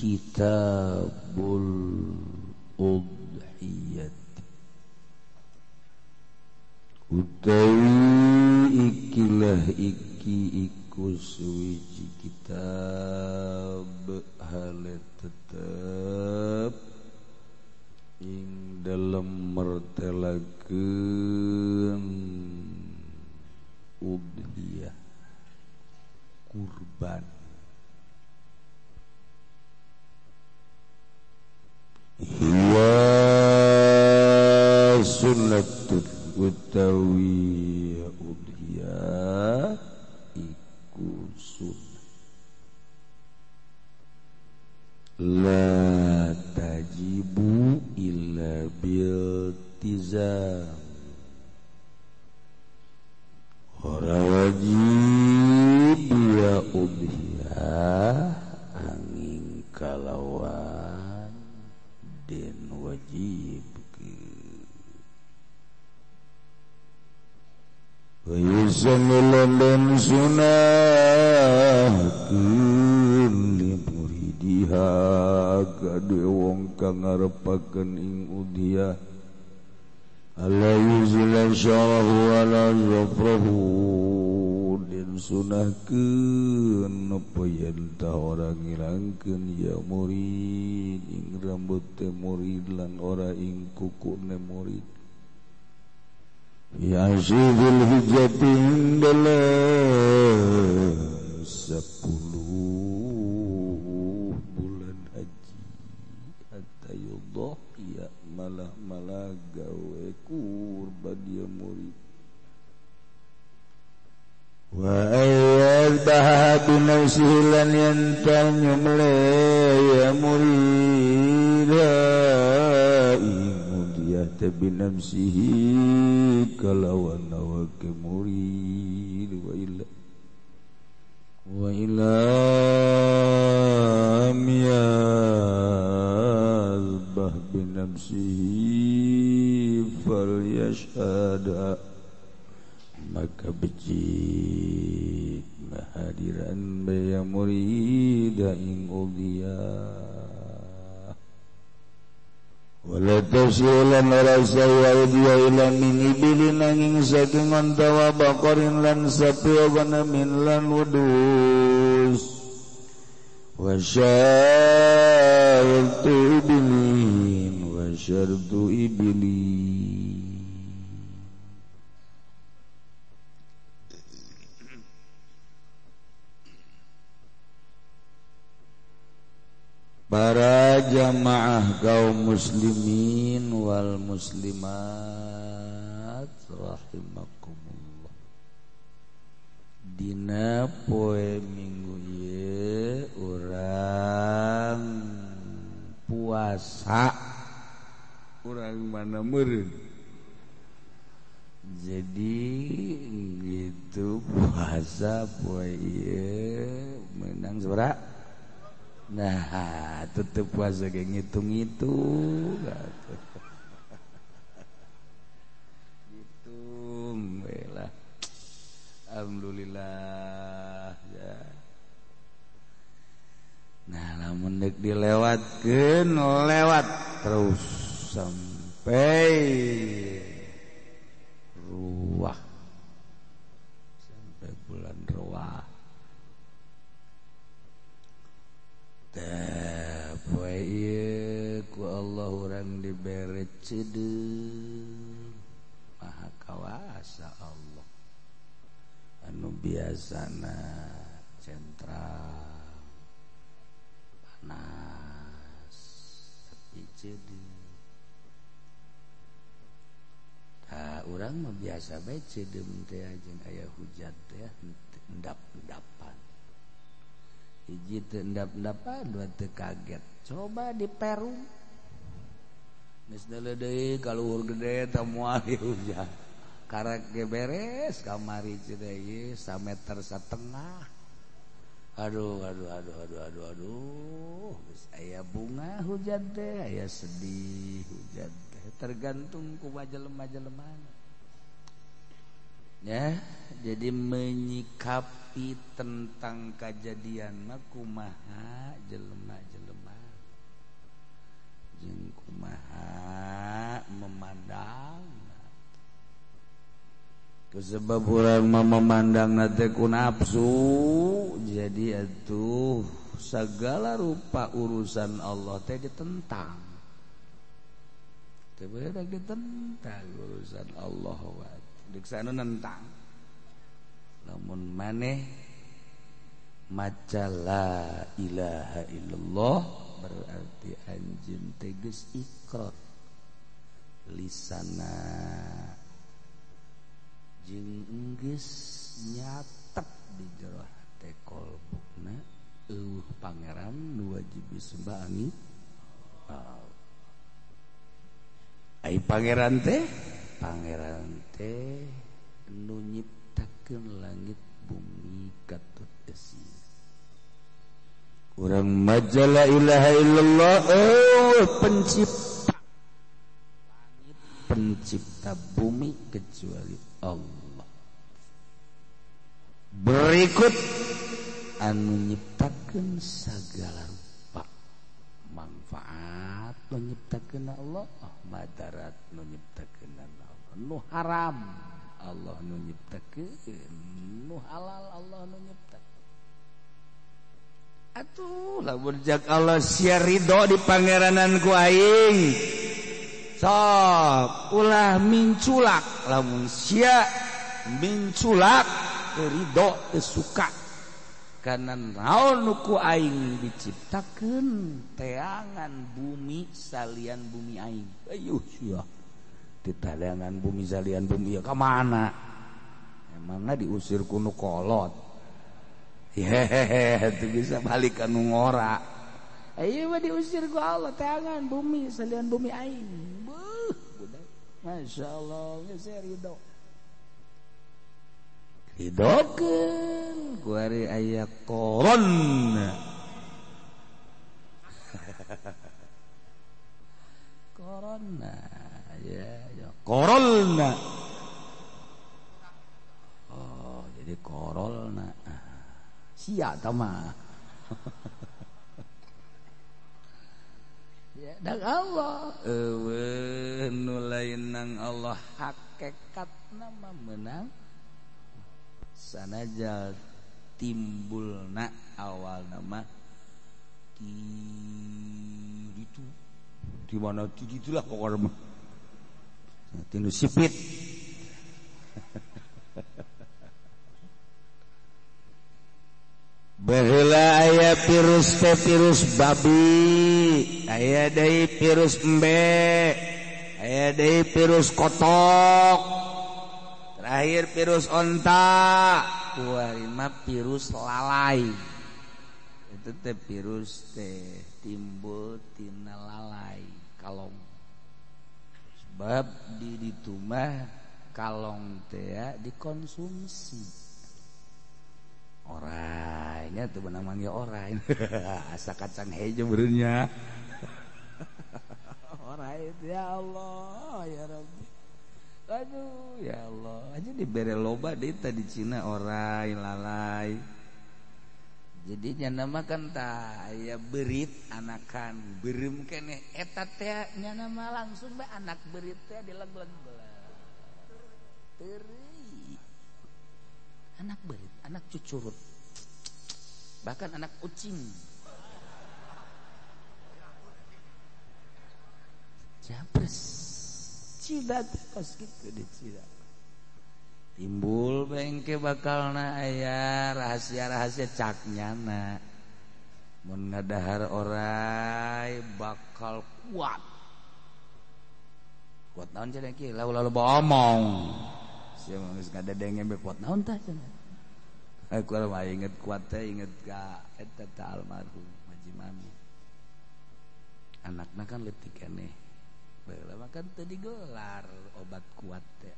Kitabul Udhiyah utawi ikilah iki iku suwiji kitab hale tetep ing dalem mertelakeun udhiyah kurban. Hiya sunnatun utawi udhiyah iku sunnah la tajibu illa bil tizam, ora wajib ya udhiyah angin kalawan den wajib. Wa dan sunah li muridiha kadue wong kang ngarepakeun ing udhiyah ala yuzila syarahu ala zafrahu den sunahkeun apa yen ta ora ngilangkeun ya murid ing rambute murid lan ora ing kukune murid. Ya Zul Hijjati dalam 10 bulan haji hatta yudhiya malah malah gawe kurban dia murid wa ayyadha bi nafsihi lan yantal nyumle ya murid bi nafsihi kalawan awake murid wa ila miyazbah bi nafsihi falyashhad, maka becik ngahadiran baya murid ing udhiyah. Wala tafsilan rasa wa dia ila min ibilin nanging saking onta wa baqarin lan sapi wa ganamin lan wedhus wa syartu ibilin wa syartu ibilin. Para jamaah kaum muslimin wal muslimat rahimakumullah. Dina poe minggu ieu urang puasa, urang mana meureun. Jadi gitu puasa poe ieu menang sabaraha? Nah, tutup puasa kayak ngitung-ngitung ngitung lah. Alhamdulillah ya. Nah, lamun deuk dilewatkeun lewat terus sampai ruah, sampai bulan ruah. Teh poe ieu ku Allah urang dibere cedeung maha kawasa Allah anu biasana sentral panas tapi cedeung. Tah urang mah biasa bae cedeung teh jeung aya hujan teh endap-endapan. Hiji teu endap-endapan, dua teu kaget. Coba di Peru geus deuleu deui ka luhur gede teh moal hujan. Karek ge beres kamari cenah ieu sameter satengah. Aduh aduh aduh aduh aduh aduh. Geus aya bunga hujan teh, aya sedih hujan teh. Tergantung ku jelema-jelemana. Ya, jadi menyikapi tentang kejadian mah kumaha jelema-jelema jeung kumaha memandang. Kusebab urang mah memandangna teh ku nafsu, jadi atuh segala rupa urusan Allah teh ditentang. Teh bener ditentang urusan Allah wae. Diksa anu nentang. Lamun maneh maca la ilaha illallah berarti anjeun teh geus ikrar lisana jeung geus nyatep di jero hate kolbuna eueuh pangeran nu wajib disembah ani. Ai pangeran teh nu nyiptakeun langit bumi katut esi. Urang maca la ilaha illallah eueuh pencipta langit pencipta bumi kecuali Allah. Berikut anu nyiptakeun sagala rupa manfaat nu nyiptakeun Allah, madarat nu nyiptakeun Allah, nu haram Allah nu nyiptakeun, nu halal Allah nu nyiptakeun. Atuh lamun jak Allah sia ridho di pangeranan ku aing. Sok ulah minculak, lamun sia minculak ridho teu suka. Karena naon nu ku aing diciptakeun teangan bumi salian bumi aing. Ayuh sia. Ditalangan bumi salian bumi ya ka mana? Emangna diusir ku nu kolot. Hehehe, itu bisa balik anu ngora. Ayo mah diusir ku Allah teangan bumi salian bumi aing. Beuh, budak. Masya Allah, geus ridho. Ridokeun ku ari aya corona. Corona ya, ya corona. Oh, jadi corona. Sia tama. Ya, dan Allah eueuh nu lain nang Allah hakikatna mah meunang sanaja timbulna awal nama di itu di mana di itulah pokoknya mah tinu sipit. Baheula aya virus teh virus babi, aya deui virus embe, aya deui virus kotok, terakhir virus onta, kuari mah virus lalai. Itu teh virus teh timbul tina lalai kalong. Sebab di ditu mah kalong teh dikonsumsi. Orangnya tuh benang manggil orai. Asa kacang hejo berenya. Orai ya Allah ya Rabbi. Aduh ya Allah. Aja dibere loba deui tadi Cina orai lalai. Jadi nyana mah kan tah aya berit anakan beureum keneh eta teh nyana mah langsung bae anak berit teh dileg-leg. Teureui. Anak berit, anak cucurut, bahkan anak kucing. Japres, cida kos kitu di cida. Timbul bengke bakalna aya rahasia-rahasia cak nyana. Mun ngadahar orai bakal kuat. Kuat naon cenah kieu? Lalu omong. Sia mah geus ngadadenge be kuat naon tah cenah. Aku mah inget kuat teh inget ka eta teh almarhum Haji Mami. Anakna kan leutik keneh. Baheula mah kan teu digelar obat kuat teh.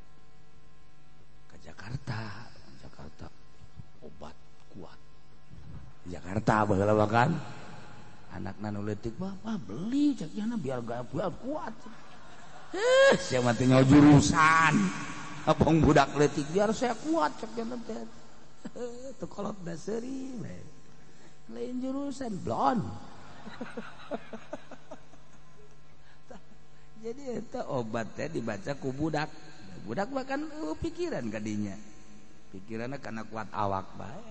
Ka Jakarta, Jakarta obat kuat. Jakarta baheula mah kan anakna nu leutik mah beli cek nya biar gaya kuat. Heh, sia mah teh nyaho jurusan. Apong budak leutik biar saya kuat cek teh. Teu kolot da seuri we. Lain jurusan blon. Jadi eta obat teh dibaca ku budak. Budak bahkan pikiran kadinya. Pikiranna kana kuat awak bae.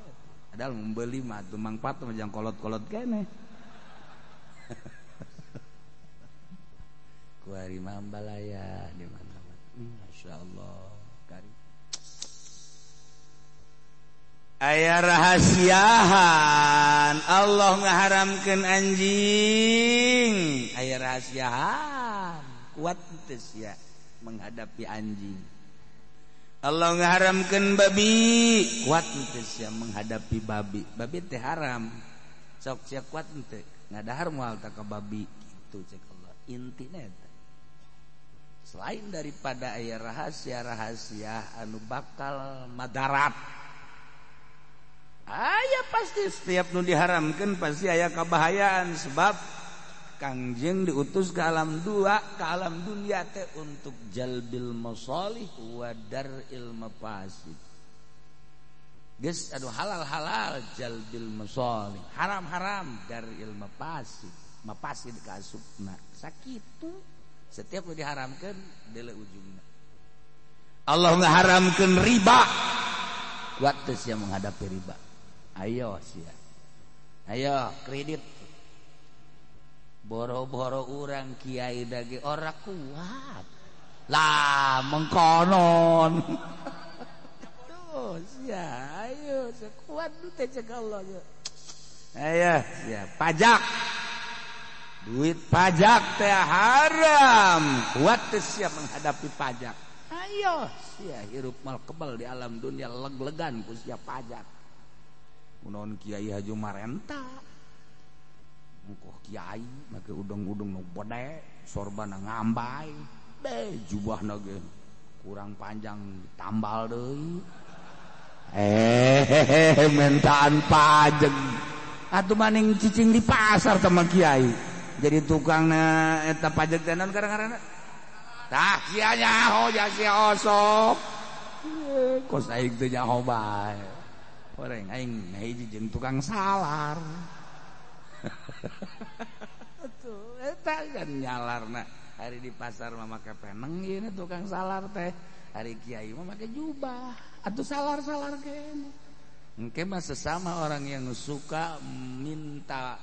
Padahal membeli mah atuh mangpat mah jang kolot-kolot keneh. Kuari mambalaya di mana-mana. Masyaallah. Kari. Aya rahasiahan Allah ngaharamkeun anjing. Aya rahasiahan kuat teu sia menghadapi anjing. Allah ngaharamkeun babi, kuat teu sia menghadapi babi. Babi teh haram. Sok sia kuat teu ngadahar moal ta ka babi kitu cek Allah. Intina eta. Selain daripada aya rahasia-rahasia anu bakal madarat. Aya pasti setiap nu diharamkeun pasti aya kabahayaan sebab Kangjeng diutus ke alam dua, ke alam dunia teh untuk jalbil masalih wa dar'il mafasid. Geus aduh halal-halal jalbil masalih, haram-haram dar'il mafasid. Mafasid kaasupna. Sakitu setiap nu diharamkeun deuleu ujungna. Allah ngaharamkeun riba. Kuat teu sia menghadapi riba. Ayo sia. Ayo kredit. Boro-boro urang kiai dage ora kuat. Lah mengkonon. Tuh sia, ayo sekuat teh cek Allah. Ayo sia, pajak. Duit pajak teh haram. Kuat teh sia menghadapi pajak. Ayo sia hirup mal kebal di alam dunia leg-legan ku sia pajak. Kunaon kiai haju marenta. Engkoh kiai make udung-udung nu bode, sorbana ngambai, deh jubahna ge kurang panjang ditambal deui. Mentaan pajak. Atuh maning cicing di pasar sama kiai. Jadi tukangna eta pajak teh naon karang-karangna? Tah sia nyaho ja sia osok. Kos aing teu nyaho bae. Orang aing hiji jeung tukang salar. Tuh eta kan nyalarna. Hari di pasar mah make peneng ieu tukang salar teh. Hari kiai mah make jubah. Atuh salar-salar kene. Engke mah sesama orang yang suka minta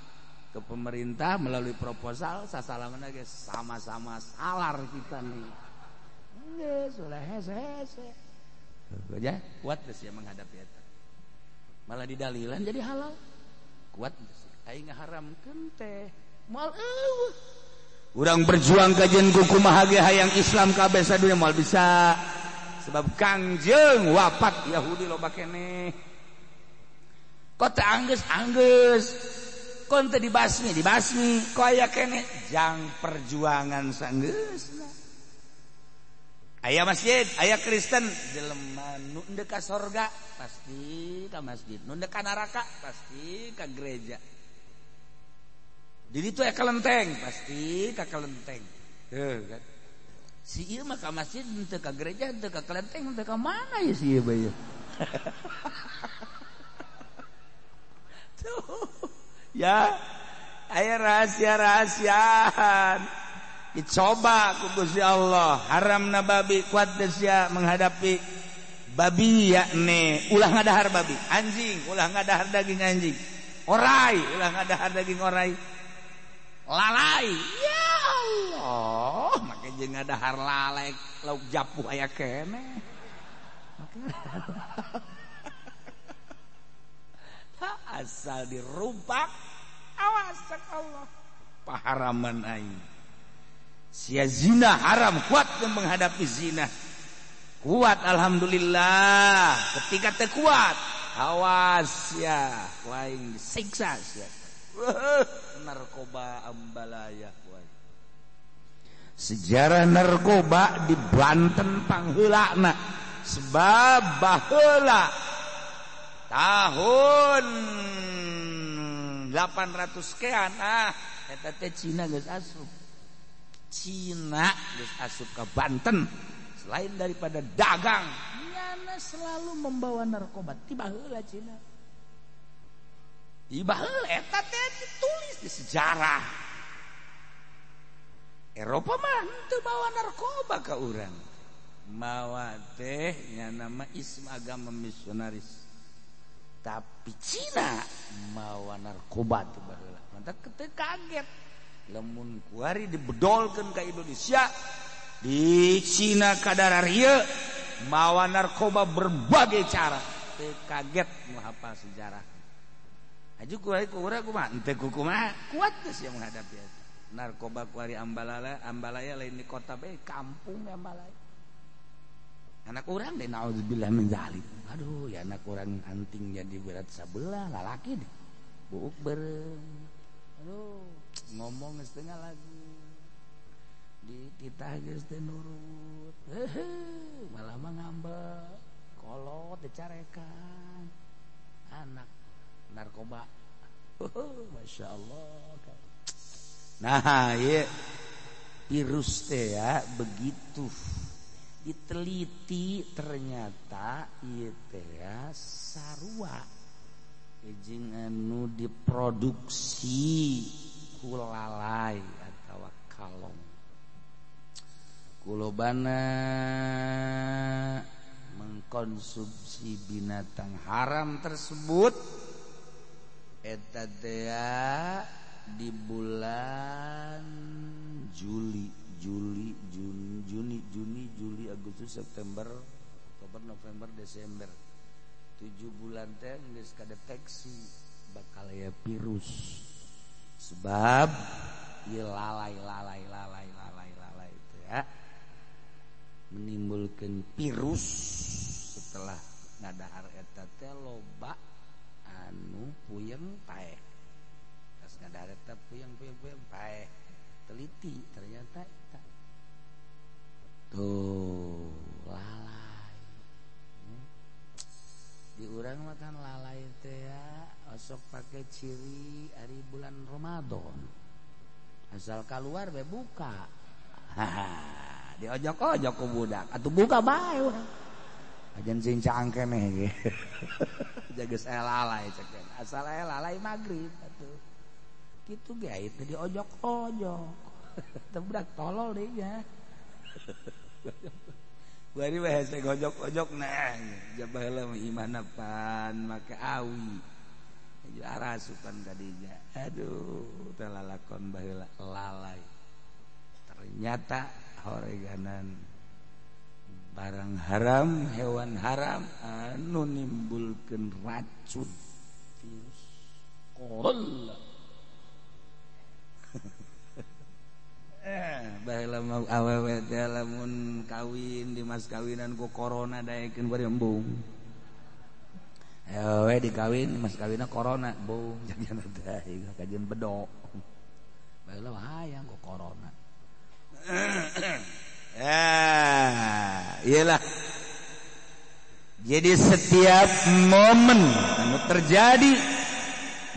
ke pemerintah melalui proposal sasalaman ge sama-sama salar kita nih. Geus ulah hese-hese. Aja kuat geus ya menghadapi eta. Malah didalilan jadi halal. Kuat geus. Aing ngaharamkeun teh moal eueuh. Urang berjuang kajian ku kumaha ge hayang Islam kabeh sadunya moal bisa. Sebab Kangjeng wafat Yahudi loba keneh. Kota anggeus-anggeus. Kon teu dibasmi, dibasmi. Ko aya keneh jang perjuangan sanggeusna. Aya masjid, aya Kristen, jelema nu endek ka sorga pasti ka masjid, nu endek ka neraka pasti ka gereja. Di ditu aya kelenteng, pasti ka kelenteng. Heuh kan. Si ieu mah ka masjid henteu ka gereja, henteu ka kelenteng, henteu ka mana ya si ieu bae. Tuh. Ya, aya rahasia-rahasiaan. Dicoba ku Gusti Allah, haramna babi kuat teu sia menghadapi babi yakni ulah ngadahar babi, anjing ulah ngadahar daging anjing, orai ulah ngadahar daging orai, lalai ya Allah, make jeung ngadahar lalai lauk japuh aya keneh. Asal dirumpak awas cek Allah paharaman aing. Sia zina haram, kuat menghadapi zina. Kuat alhamdulillah. Ketika teu kuat, awas ya, aing disiksa sia. Narkoba ambalaya. Sejarah narkoba di Banten pangheulana sebab baheula tahun 800 sekian eta teh Cina geus asup. Cina geus asup ka Banten. Selain daripada dagang, nyana selalu membawa narkoba. Tiba heula Cina. Tiba heula eta teh ditulis di sejarah. Eropa mah henteu bawa narkoba ka urang. Mawa teh nyana mah ism agama misionaris. Tapi Cina mawa narkoba tiba heula. Mantak teu kaget. Lamun kuari dibedolkeun ka Indonesia, di Cina kadararia mawa narkoba berbagai cara. Teu kaget nu hafal sejarah. Aju kuari ku urang kumaha? Henteu kumaha? Kuat geus sia menghadapi eta. Narkoba kuari ambalala, ambalaya lain di kota bae, kampung ambalaya. Anak urang deh naudzubillah min zalik. Aduh, ya anak urang anting jadi berat sabelah lalaki deh. Buuk beureum. Aduh, ngomong setengah lagu. Di titah geus teu nurut. Malah mah ngambek. Kolot dicarekan. Anak narkoba. Masya Allah. Nah, ieu virus teh ya begitu diteliti ternyata ieu teh ya sarua jeung anu diproduksi ku lalai atawa kalong. Kulobana mengkonsumsi binatang haram tersebut eta teh di bulan Juli, Juli, Juni, Juni, Juni, Juli, Agustus, September, Oktober, November, Desember. 7 bulan teh geus kadeteksi bakal aya virus. Sebab ieu lalai lalai lalai lalai lalai itu ya menimbulkan virus setelah ngadahar eta teh loba anu puyeng paeh. Pas ngadahar eta puyeng puyeng puyeng paeh. Teliti ternyata eta tuh lalai. Di urang mah kan lalai teh ya osok pake ciri hari bulan Ramadan. Asal keluar be buka. Haha, diojok-ojok ku budak. Atuh buka bae urang. Ajan sing cangkeneh ge. Jaga saya lalai cek. Asal aya lalai magrib atuh. Kitu ge teh diojok-ojok. Teu budak tolol deui nya. Bari we hese gojok-ojok nah. Jabah heula mah imahna pan make awi. Aju arasupan kadinya. Aduh, teh lalakon baheula lalai. Ternyata horeganan barang haram, hewan haram anu nimbulkeun racun virus corona. Baheula mah awewe teh lamun kawin di mas kawinan ku corona daekeun bari embung. Awewe dikawin mas kawinna corona, embung jadian teh kajian bedok. Baheula hayang ku corona. Iyalah. Jadi setiap momen anu terjadi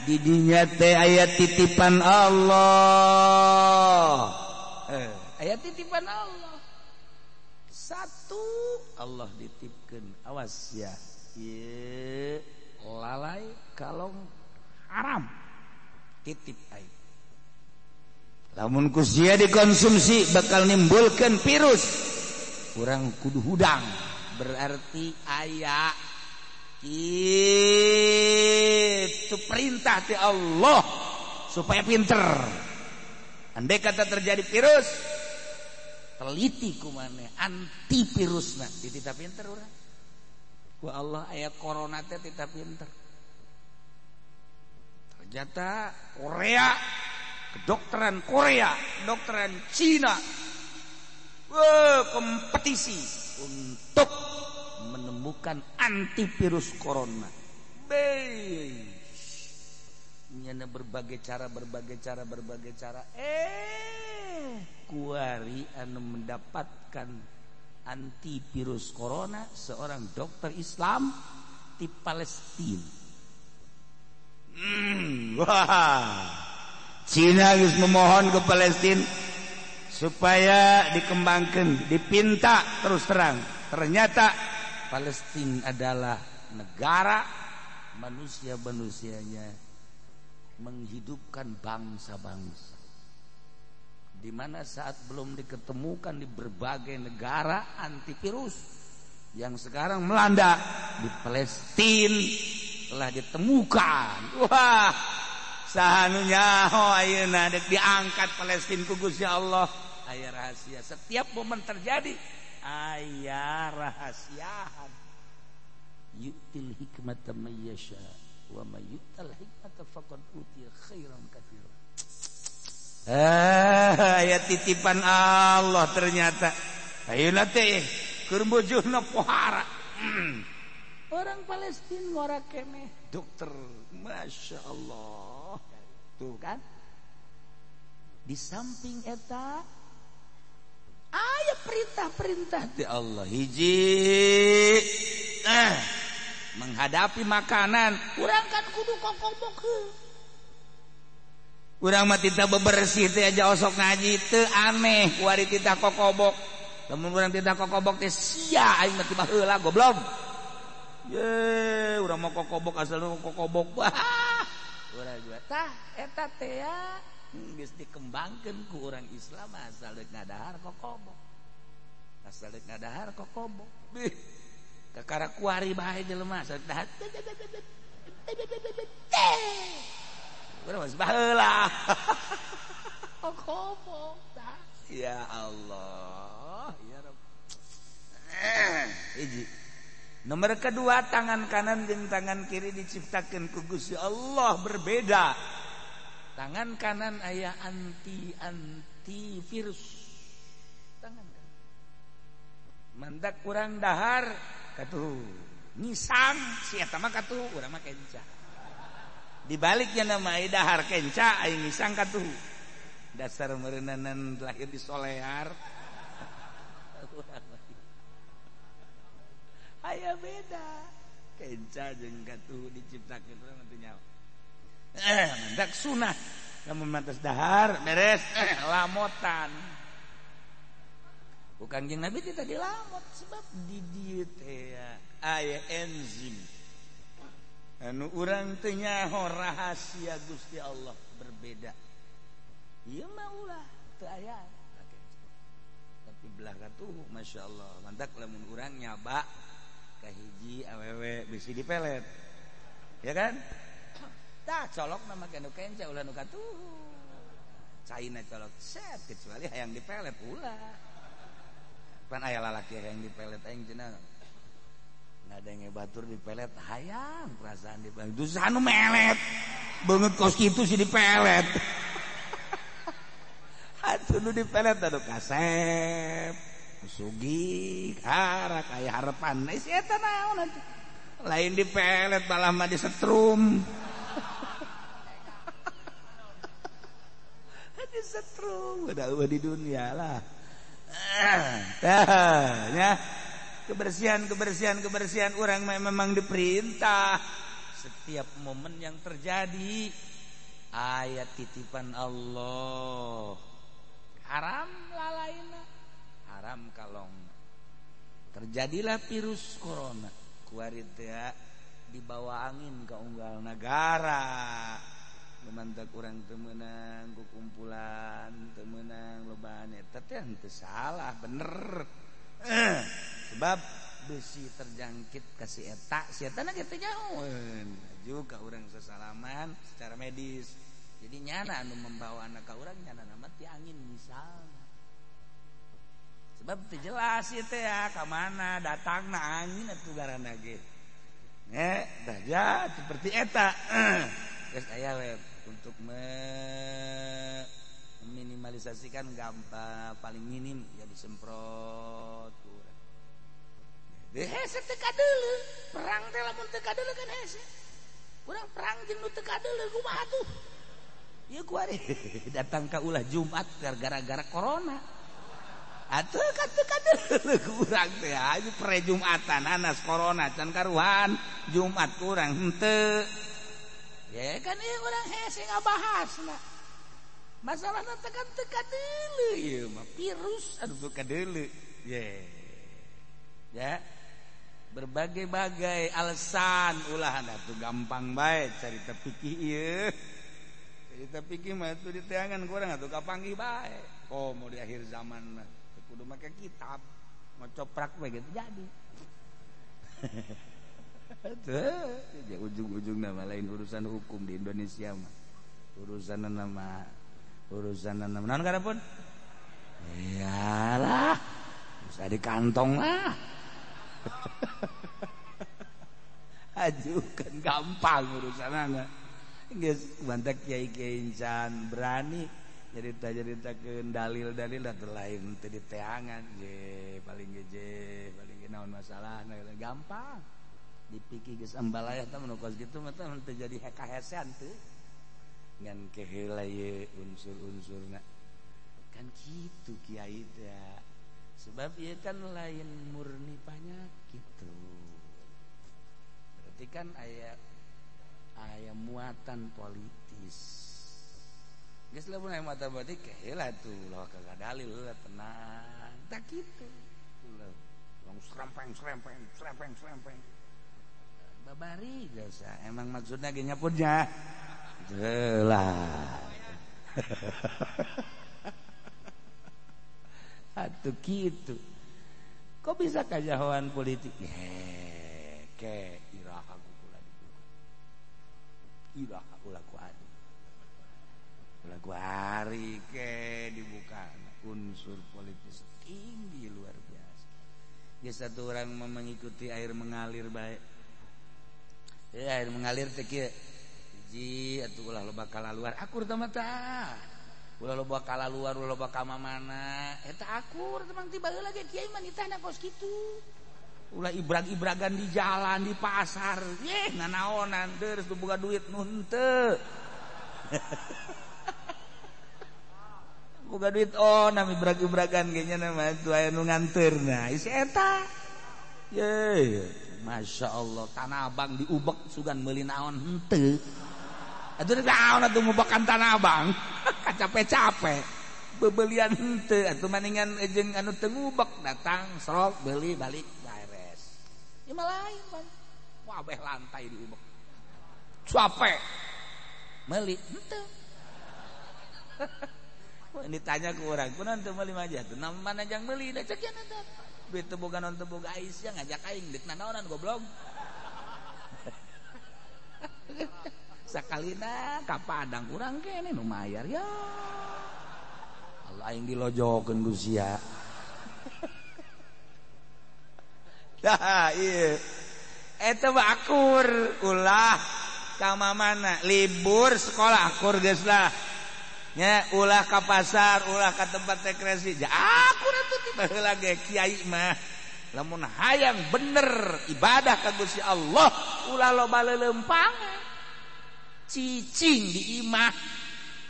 di dinya teh aya titipan Allah. Aya titipan Allah. Satu Allah ditipkeun, awas ya. Ieu lalai kalong haram. Titip aing. Lamun ku sia dikonsumsi bakal nimbulkeun virus. Urang kudu hudang. Berarti aya itu perintah ti Allah supaya pinter. Andai kata terjadi virus, teliti kumane anti virusna. Ditita pinter urang. Ku Allah aya corona teh tita pinter. Ternyata Korea, kedokteran Korea, kedokteran Cina, kompetisi untuk menemukan antivirus corona. Nyana berbagai cara, berbagai cara, berbagai cara. Kuari anu mendapatkan antivirus corona seorang dokter Islam di Palestina. Wah. Cina harus memohon ke Palestina Supaya dikembangkan, dipinta terus terang. Ternyata Palestina adalah negara manusia-manusianya menghidupkan bangsa-bangsa. Di mana saat belum diketemukan di berbagai negara antivirus yang sekarang melanda di Palestina telah ditemukan. Wah, sahanunya ayeuna dek diangkat Palestina ku Gusti Allah. Aya rahasia, setiap momen terjadi aya rahasiaan. Yu'til hikmata may yasha wa may yu'tal hikmata faqad utiya khairan katsira. Aya titipan Allah ternyata. Ayeuna teh keur bojona pohara. Orang Palestina ngora keneh dokter, Masya Allah. Tuh kan. Di samping eta aya perintah-perintah ti Allah. Hiji, menghadapi makanan urang kan kudu kokobok. Urang mah tita bebersih teh aja osok ngaji teu aneh kuari tita kokobok. Lamun urang tita kokobok teh sia aing mah tiba heula goblok. Ye, urang mah kokobok asal kokobok. Wah, urang juga tah eta teh ya geus dikembangkeun ku urang Islam asal deuk ngadahar kokobok. Asal deuk ngadahar kokobok. Bih, kakara kuari bae jelema asal dahar. Urang mah baheula. Kokobok tah. Ya Allah, ya Rabb. Hiji. Nomor kedua, tangan kanan jeung tangan kiri diciptakeun ku Gusti Allah berbeda. Tangan kanan aya anti virus. Tangan kanan. Mandak kurang dahar katuh ngisang si eta mah katuh urang mah kenca. Dibaliknya nama dahar kenca aing ngisang katuh. Dasar meureunanan lahir di Solear. Aya beda. Kenca jeung katuh diciptakeun urang mah teu nyaho. Mandak sunah lamun mantas dahar beres lamotan. Bukan jeung Nabi teh tadi lamot sebab di dieu teh aya enzim anu urang teu nyaho rahasia Gusti Allah berbeda. Ieu mah ulah teu aya. Tapi belah katuh masyaallah. Mantak lamun urang nyaba ka hiji awewe bisi dipelet. Ya kan? Tah colok nama nu kenca ulah nu katuh. Caina colok set kecuali hayang dipelet ulah. Pan aya lalaki hayang dipelet aing cenah. Ngadenge batur dipelet hayang perasaan dipelet. Itu anu melet. Beungeut kos kitu si dipelet. Atuh nu dipelet anu kasep. Sugih harak aya harepan. Si eta naon atuh. Lain dipelet malah mah disetrum. Disetrum udah di dunia lah. Ya. Kebersihan orang memang diperintah. Setiap momen yang terjadi ayat titipan Allah. Haram lalaina, haram kalong. Terjadilah virus corona. Kuari teh dibawa angin ke unggal nagara. Lumantak urang teu meunang ku kumpulan teu meunang lobaan eta teh henteu salah bener. Sebab besi terjangkit ka si eta, si eta na kitu nyahoeun. Juga urang sesalaman secara medis. Jadi nyana anu membawa anak ka urang nyana nama ti angin misalna. Sebab teu jelas ieu teh ya ka mana datangna angin atuh garana ge. Dah ja seperti eta. Geus aya we untuk meminimalisasikan gampang paling minim ya disemprot ku urang. Deh hese teu kadeuleu, perang teh lamun teu kadeuleu kan hese. Urang perang jeung nu teu kadeuleu kumaha tuh? Ieu kuari datang ka ulah Jumat gara-gara corona. Atuh ka teu kadeuleu ku urang teh aya pre Jumatan anas corona can karuhan Jumat kurang henteu. Ya kan ieu urang hese ngabahasna. Masalahna tekan teu kadeuleu ieu mah virus anu teu kadeuleu. Ye. Ya. Berbagai-bagai alasan ulah atuh gampang bae carita fikih ieu. Carita fikih mah atuh diteangan ku urang atuh kapanggih bae. Oh, mau di akhir zaman mah teu kudu make kitab, ngocoprak we gitu jadi. Tuh, ujung-ujungna mah lain urusan hukum di Indonesia mah. Urusan nama urusan nama naon karepun? Iyalah, bisa di kantong lah. Ajukan gampang urusanana. Geus bantak kiai-kiai incan berani nyarita-nyaritakeun dalil-dalil da lain teu diteangan je paling ge je paling ge naon masalahna gampang. Dipikir geus ambalayah tah mun kos kitu mah teh teu jadi hekahesean teu. Ngan keheula ieu unsur-unsurna. Kan kitu kiai teh. Sebab ieu kan lain murni panyakit tuh. Berarti kan aya aya muatan politis. Geus lamun aya muatan politik keheula tuh ulah kagak dalil lah tenang. Tak kitu. Ulah langsung serempeng serempeng serempeng serempeng. Babari geus emang maksudna ge nyapunnya. Jelas. Atuh kitu. Kok bisa kajahoan politik? Ke iraha kula dibuka. Iraha ulah ku adu. Ulah ku ari ke dibuka. Unsur politis tinggi luar biasa. Geus satu orang mengikuti air mengalir bae. Ya air mengalir teh kieu. Hiji atuh ulah loba kalaluar akur teh mah tah. Ulah loba kalaluar ulah loba ka mana. Eta akur teh mah tiba heula ge kiai mah nitahna kos kitu. Ulah ibrag-ibragan di jalan di pasar. Yeh nanaonan terus teu boga duit nu henteu. Boga duit oh nami ibrag-ibragan ge nya mah atuh aya nu nganteurna. Isi eta. Ye, Masya Allah Tanah Abang diubek sugan meuli naon henteu. Atuh naon atuh ngubekan Tanah Abang. Kacape-cape. Bebelian henteu atuh maningan jeung anu teu ngubek datang serok beli balik beres. Ieu mah lain pan. Wabeh lantai diubek. Capek. Meuli henteu. Ditanya ku urang, kunaon teu meuli mah atuh mana jang meuli da cek eta. Duit teu boga naon teu boga Aisyah ngajak aing deuk nanaonan goblok. Sakalina ka Padang urang kene nu mayar ya. Allah aing dilojokeun ku sia. Dah ieu. Eta mah akur ulah ka mana libur sekolah akur geus lah. Nya ulah ka pasar, ulah ka tempat rekreasi. Ja akur atuh tiba heula ge kiai mah. Lamun hayang bener ibadah ka Gusti Allah, ulah loba leuleumpangan. Cicing di imah.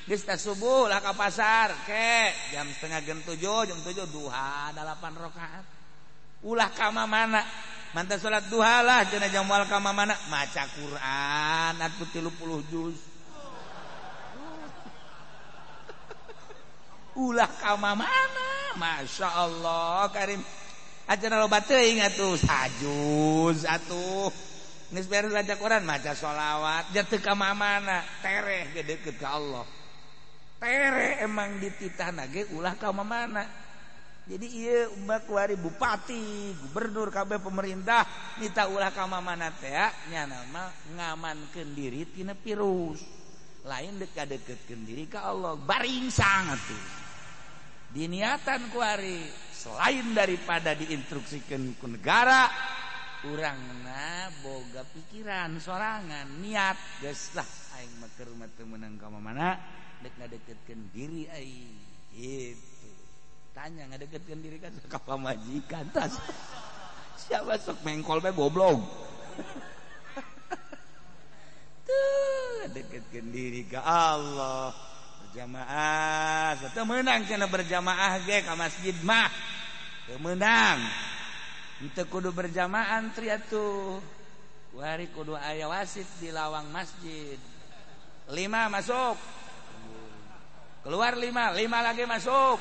Geus ta subuh ulah ka pasar, ke jam 6:30, jam 7 duha 8 rakaat. Ulah ka mana? Mantap salat duha lah cenah jam moal ka mana? Maca Quran atuh 30 juz. Ulah ka mana? Masya Allah Karim. Acara loba teuing atuh sajuz atuh. Geus beres baca Quran maca sholawat ja teu ka mana? Tereh ge deukeut ka Allah. Tereh emang dititahna ge ulah ka mana? Jadi ieu umat kuari bupati, gubernur kabeh pemerintah nita ulah ka mana teh nya mah ngamankeun diri tina virus. Lain deuk kadeukeutkeun diri ka Allah, baringsang atuh. Diniatan kuari selain daripada diinstruksikan ku negara, urangna boga pikiran sorangan niat geus lah aing mah keur mah teu meunang ka mana deuk ngadeukeutkeun diri aing gitu. Tanya ngadeukeutkeun diri kan ka pamajikan tas. Siapa sok mengkol bae goblok. Tuh deketkeun diri ka Allah. Berjamaah, teu meunang cenah berjamaah ge ka masjid mah. Teu meunang. Henteu kudu berjamaah antri atuh. Kuari kudu aya wasit di lawang masjid. 5 masuk. Keluar 5, 5 lagi masuk.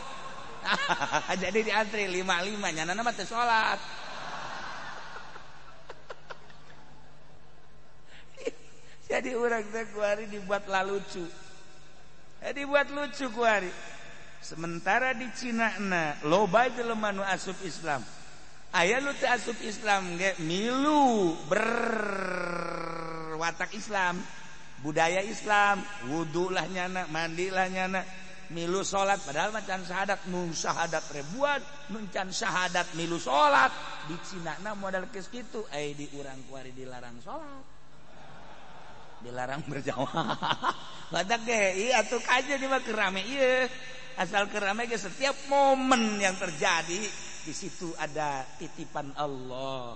Jadi diantri 5 5 nyanana mah teu salat. Jadi urang teh kuari dibuat lalucu. Dibuat lucu kuari. Sementara di Cina na loba jelema nu asup Islam. Aya nu teu asup Islam ge milu berwatak Islam, budaya Islam, wudu lah nyana, mandi lah nyana, milu salat padahal mah can syahadat, nu syahadat ribuan, nu can syahadat milu salat. Di Cina na modal geus kitu, ai di urang kuari dilarang salat. Dilarang berjamaah. Badak ge ieu atuh kaje di mah keur rame ieu. Asal keur rame ge setiap momen yang terjadi di situ ada titipan Allah.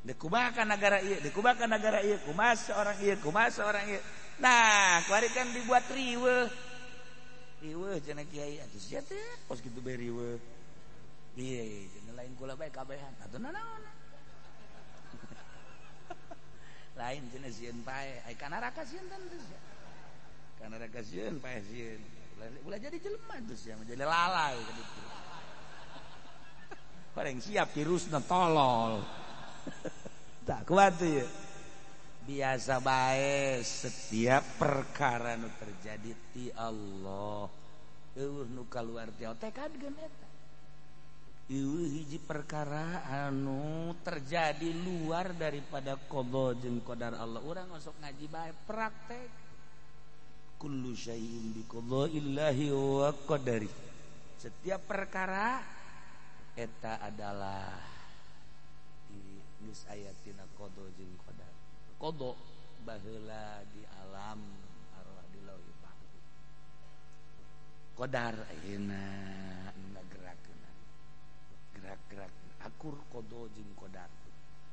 Dikumaha negara ieu, dikumaha negara ieu, kumaha seorang ieu, kumaha seorang ieu. Nah, kuari kan dibuat riweuh. Riweuh cenah kiai atuh sia teh kos kitu bae riweuh. Ieu cenah lain kula bae kabehan. Atuh nanaon. Lain cenah sieun pae, ai ka neraka sieun teh sia. Ka neraka sieun pae sieun. Ulah jadi jelema tuh sia, jadi lalai ka ditu. Bareng siap virusna tolol. Tak kuat tuh ya. Biasa bae setiap perkara nu terjadi ti Allah. Eueuh nu kaluar ti Allah tekadkeun eta. Eueuh hiji perkara anu terjadi luar daripada qada jeung qadar Allah. Urang osok ngaji bae praktek. Kullu syai'in bi qada'illahi wa qadari. Setiap perkara eta adalah geus aya tina qada jeung qadar. Qada baheula di alam arwah di lauhul mahfuz. Qadar ayeuna ngagerakkeun. Gerak-gerak akur qada jeung qadar.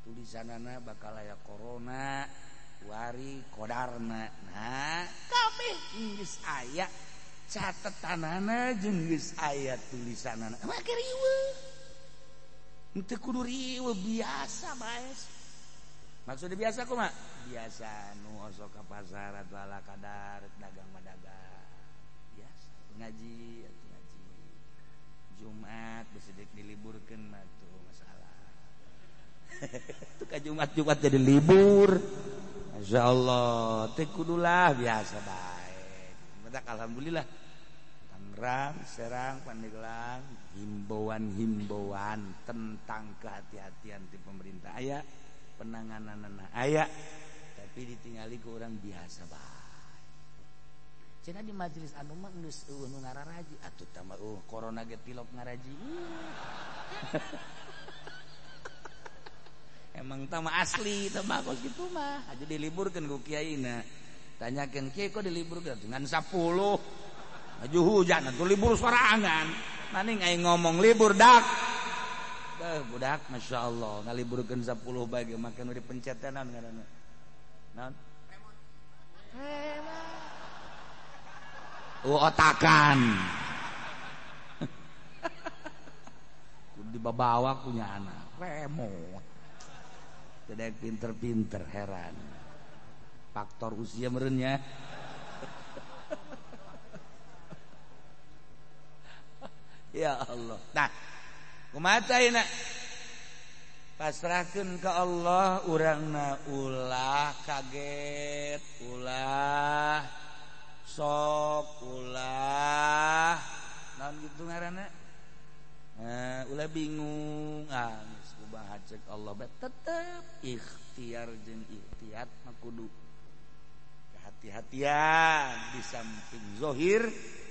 Tulisanana bakal aya corona wari qadarna. Nah, kabeh geus aya catetanana jeung geus aya tulisanana. Make riweuh. Henteu kudu riweuh biasa bae. Maksudnya biasa kumaha? Biasa nu osok ka pasar atuh ala kadar dagang mah dagang. Biasa ngaji atuh ngaji. Jumat geus diliburkeun mah tuh masalah. Tuh ka Jumat-Jumat jadi libur. Masya Allah, teu kudulah biasa bae. Mentak alhamdulillah. Tangerang, Serang, Pandeglang, himbauan-himbauan tentang kehati-hatian di pemerintah aya, penangananana aya, tapi ditingali ku urang biasa bae. Cenah di majelis anu mah geus eueuh nu ngararaji, atuh tah mah corona ge tilok ngaraji. Emang tah mah asli tah mah kos kitu mah, aja diliburkeun ku kiaina. Tanyakeun kiai kok diliburkeun dengan 10. Aju hujan atuh libur sorangan. Maning aing ngomong libur dak. Beuh budak masyaallah ngaliburkeun 10 bae ge make nu dipencetan ngaranna. Naon? Remote. Oh otakan. Kudu dibabawa punya anak. Remote. Tidak pinter-pinter heran. Faktor usia merenya. Ya Allah. Nah, kumaha ayeuna? Pasrahkeun ka Allah urangna ulah kaget, ulah sok, ulah naon kitu ngaranna? Ulah bingung. Ah, geus kumaha cek Allah bae tetep ikhtiar jeung ikhtiat mah kudu kehati-hatian di samping zahir,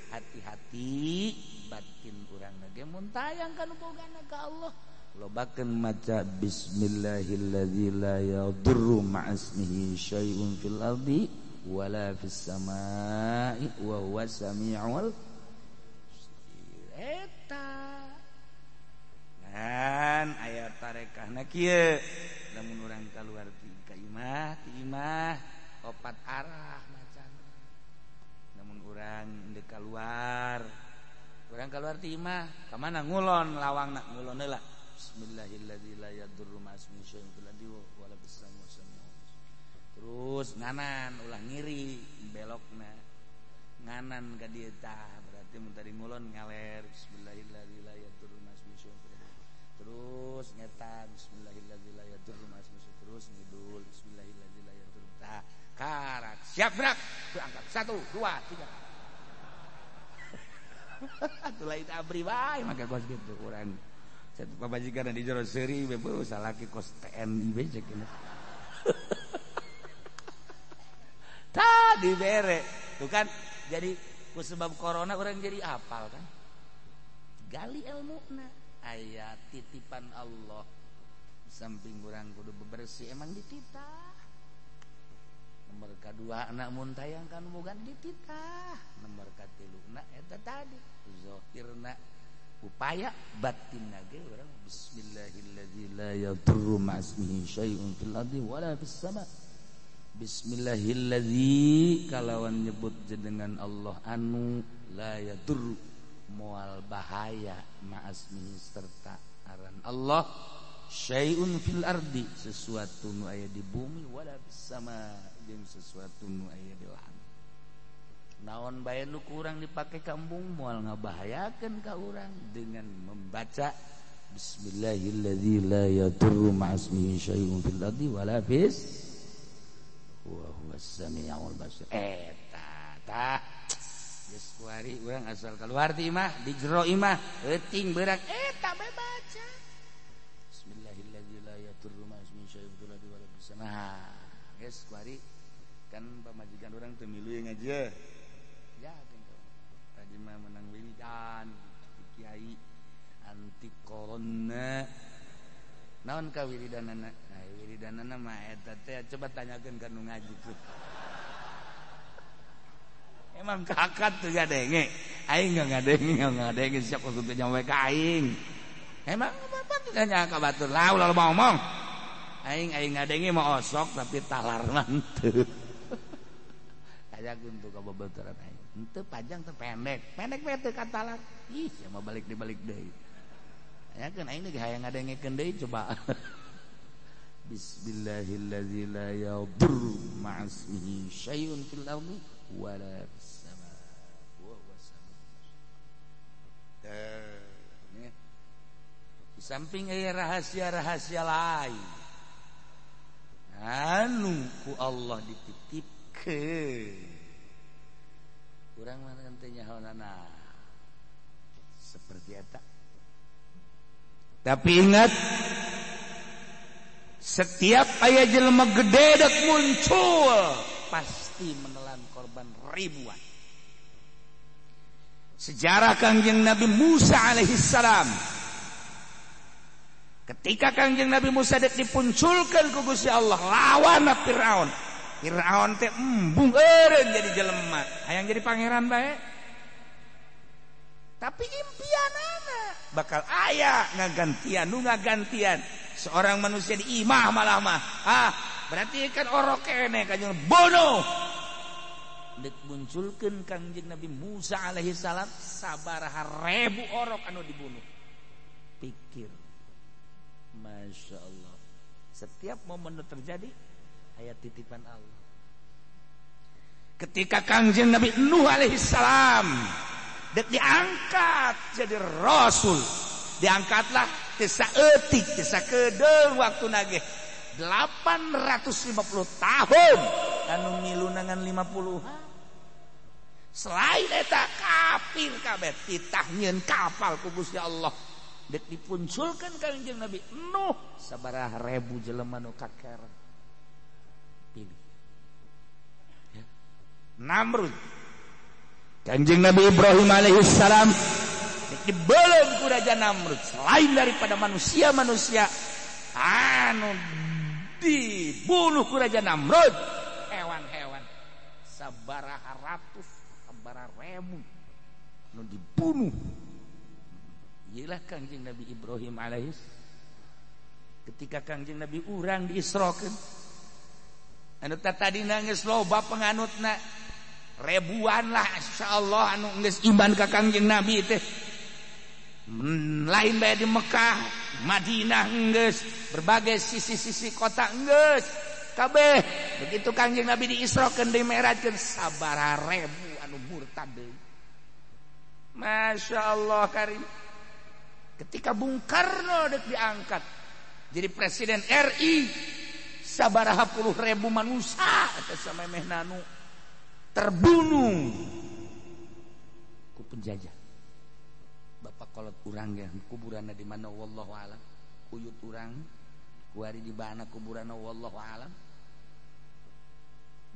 hati-hati batin urang ge mun tayang kana bogana ka Allah. Lobakeun maca bismillahilladzi la yadurru ma'asmihi syai'un fil ardi wala fis samaa'i wa huwas samiul basir. Eta ngan aya tarekahna kieu lamun urang kaluar ti ka imah, ti imah opat arah macana. Lamun urang deuk kaluar, urang kaluar ti imah ka mana ngulon lawangna ngulon heula. Bismillahilladzi la yadurru ma'asmihi syai'un fil ardi wala fis samaa'i. Terus nganan ulah ngiri belokna. Nganan ka dieu tah berarti mun tadi ngulon ngaler bismillahirrahmanirrahim terus nyeta bismillahirrahmanirrahim terus ngidul bismillahirrahmanirrahim tah karak siap gerak angkat 1 2 3 atuh lain abri bae maka kos kitu urang satu pamajikan di jero seuri beuh salaki kos TNI we cek ini. Tah dibere tuh kan jadi ku sebab corona orang jadi apal kan gali ilmuna aya titipan Allah samping urang kudu bebersih emang dititah nomor kadua anak mun tayangkan bukan dititah nomor katiluna eta tadi zahirna upaya batinna ge urang bismillahilladzi la yadurru ma'asmihi syai'un fil ardi wala fis sama. Bismillahilladzi kalawan nyebut jenengan Allah anu la yadurru moal bahaya ma'asmihi serta aran Allah syai'un fil ardi sesuatu nu aya di bumi wala fis sama jeung sesuatu nu aya di langit. Naon bae nu kurang dipake ka embung moal ngabahayakeun ka urang dengan membaca bismillahilladzi la yadurru ma'asmihi syai'un fil ardi wala fis wa huwas samiul basir. Eta tah geus kuari urang asal keluar ti imah di jero imah leuting beurang eta bae baca bismillahilladzi la yadurru ma'asmihi syai'un fil ardi wala fis sama. Geus kuari kan pamajikan urang teu milu ngaji ya tadi mah menang wiridan kiai anti corona naon ka wiridanana nah wiridanana mah eta teh coba tanyakeun ka nu ngaji tuh emang kakak tuh ngadenge aing ngadenge siap kudu teh nyampe ka aing emang bapak teh nya ka batur lah ulah loba ngomong aing aing ngadenge mah osok tapi talar mah henteu tanyakeun tuh ka babaturan aing henteu panjang teu pendek pendek we teu katalar ih sia mah balik dibalik deui tanyakeun aing ge hayang ngadengekeun deui coba. Bismillahilladzi la yadurru ma'asmihi syai'un fil ardi wala fis sama wa huwas samiul basir. Di samping aya rahasia-rahasia lain anu ku Allah dititipkeun urang mah teu nyahoanana seperti eta. Tapi ingat setiap aya jelema gede dek muncul pasti menelan korban ribuan. Sejarah Kangjeng Nabi Musa alaihi salam ketika Kangjeng Nabi Musa dek dipunculkeun ku Gusti Allah lawan Firaun. Firaun teh embung eureun jadi jelema hayang jadi pangeran bae. Tapi impianana bakal aya ngagantian nu ngagantian seorang manusia di imah malah mah. Ah, berarti kan orok kene kanjeng bunuh. Dek munculkeun Kangjeng Nabi Musa alaihi salam sabaraha ribu orok anu dibunuh. Pikir. Masya Allah. Setiap momen terjadi ayat titipan Allah. Ketika Kangjeng Nabi Nuh alaihi salam dek diangkat jadi rasul, diangkatlah tesa etik, tesa kedeung waktu nage 850 tahun anu milunangan 50. Selain eta kafir kabeh titah nyieun kapal ku Gusti Allah. Dek dipunculkeun Kangjeng Nabi Nuh sabaraha ribu jelema nu kaker. Pilih. Ya. Namrud. Kanjeng Nabi Ibrahim alaihissalam dibelum ku Raja Namrud. Selain daripada manusia-manusia anu dibunuh ku Raja Namrud, hewan-hewan sabaraha ratus, sabaraha ribu anu dibunuh. Iyalah Kangjeng Nabi Ibrahim alaihis. Ketika Kangjeng Nabi urang diisrokeun, anu tadi nangis loba penganutna ribuan lah insyaallah anu geus iman ka Kangjeng Nabi teh. Lain bae di Mekah, Madinah geus, berbagai sisi-sisi kota geus kabeh. Begitu Kangjeng Nabi diisrokeun, dimerajkeun sabaraha ribu anu nu murtad deui. Masya Allah karim. Ketika Bung Karno dek diangkat jadi presiden RI, sabaraha puluh ribu manusia atas samemeh nanu terbunuh ku penjajah. Bapak kolot urang ya kuburanna di mana wallahu alam. Uyut urang kuari di mana kuburanna wallahu alam.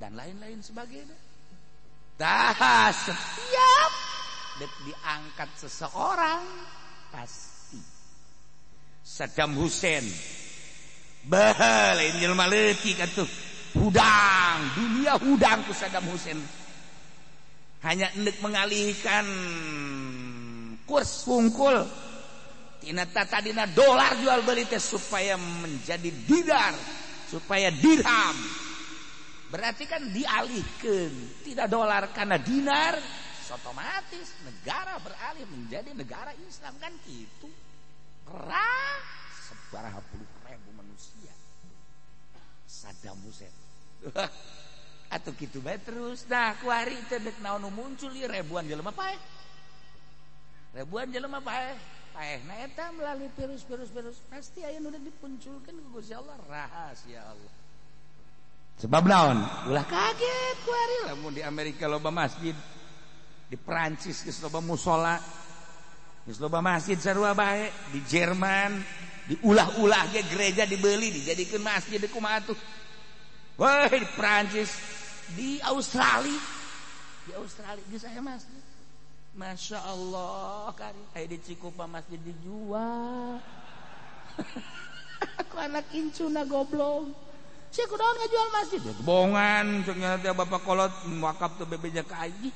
Dan lain-lain sebagainya. Dah setiap dek diangkat seseorang pasti Saddam Hussein bah lain jelema leutik atuh hudang dunia hudang ku Saddam Hussein hanya endek mengalihkan kurs hungkul tina tadina dolar jual beli teh supaya menjadi dinar supaya dirham berarti kan dialihkan tidak dolar karena dinar otomatis negara beralih menjadi negara Islam kan gitu. Kerah sebaraha puluh ribu manusia Saddam Hussein atau gitu bae terus. Nah kuari teh dek naon muncul ieu ribuan jelema paeh. Ribuan jelema paeh. Paehna eta melalui virus-virus pasti aya nu dipunculkeun ku Gusti Allah rahasia Allah. Sebab naon? Ulah kaget kuari lamun di Amerika loba masjid, di Perancis geus loba musola, geus loba masjid sarua bae, di Jerman diulah-ulah ge gereja dibeli dijadikeun masjid kumaha atuh. Wah, di Perancis, di Australia geus aya masjid. Masya Allah kari aya di Cikupa masjid dijual. Aku anak incuna goblok. Sia kunaon ngajual masjid? Ya kebongan cek nya teh bapak kolot wakaf teu bebeja ka aing.